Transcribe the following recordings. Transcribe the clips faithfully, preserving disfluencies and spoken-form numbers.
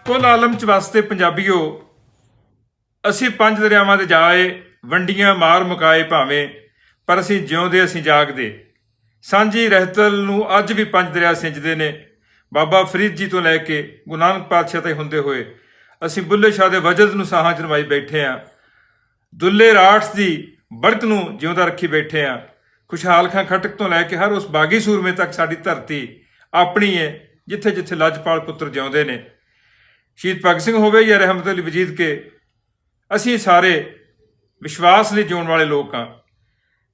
کل عالم چ واسطے پنجابیو، اسی پنج دریاواں دے جائے، ونڈیاں مار مکائے بھاویں، پر اسی جیوندے اسی جاگدے۔ سانجھی رہتل نوں اج وی پنج دریا سنجدے نے۔ بابا فرید جی توں لے کے گرو نانک پادشاہ تائیں ہوندے ہوئے، اسی بلے شاہ دے وجد نوں ساہاں چ نوائی بیٹھے ہاں۔ دلے راٹس دی بڑک نوں جیوندا رکھی بیٹھے ہاں۔ خوشحال خان کھٹک توں لے کے ہر اس باغی سورمے تک ساڈی دھرتی اپنی ہے، جتھے جتھے لجپال پتر جیوندے نے۔ شہید بھگت سنگھ ہووے یا رحمت علی وجید کے، اسی سارے وشواس لئی جیون والے لوک ہاں۔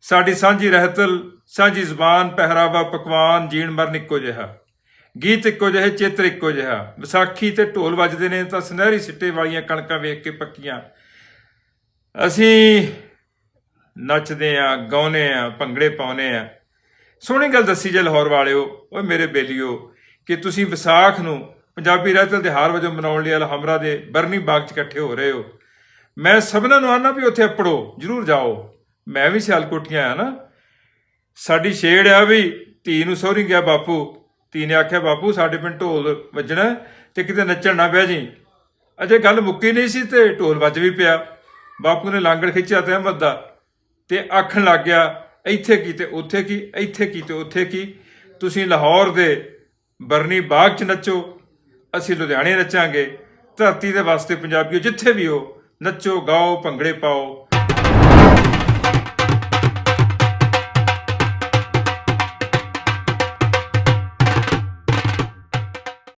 ساڈی سانجھی رہتل، سانجھی زبان، پہراوا، پکوان، جین مرن اکو جہا، گیت اکو جہے، چتر اکو جہا۔ وساکھی تے ڈھول وجدے نے تاں سنہری سٹے والیاں کلکاں ویکھ کے پکیاں۔ اسی نچدے آں، گاؤنے آں، پنگڑے پاؤنے آں۔ سونی گل دسی جے لاہور والے ہو، اوہ میرے بیلیو، کہ تسی وساکھ نوں پنجابی رہتل تہوار وجوں مناؤن لئی الحمرا دے برنی باغ چ اکٹھے ہو رہے ہو۔ میں سبھنا نوں آنا بھی اتھے اپڑو، ضرور جاؤ۔ میں بھی سیال کوٹیاں آیا نا۔ ساڈی شیڑ آ وی، دھی نوں سوہری گیا باپو۔ دھی نے آکھیا، باپو ساڈے پنڈ ڈھول وجنا ہے، تے کتے نچن نہ بہ جی۔ اجے گل مکی نہیں سی تے ڈھول وج وی پیا۔ باپو نے لانگڑ کھچیا تے احمد دا، تے آکھن لگ گیا، ایتھے کی تے اوتھے کی، ایتھے کی تے اوتھے کی۔ تسی لاہور دے برنی باغ چ نچو، اسی لدھیانے نچاں گے۔ دھرتی دے واسطے پنجابیو جتھے بھی ہو، نچو، گاؤ، بھنگڑے پاؤ۔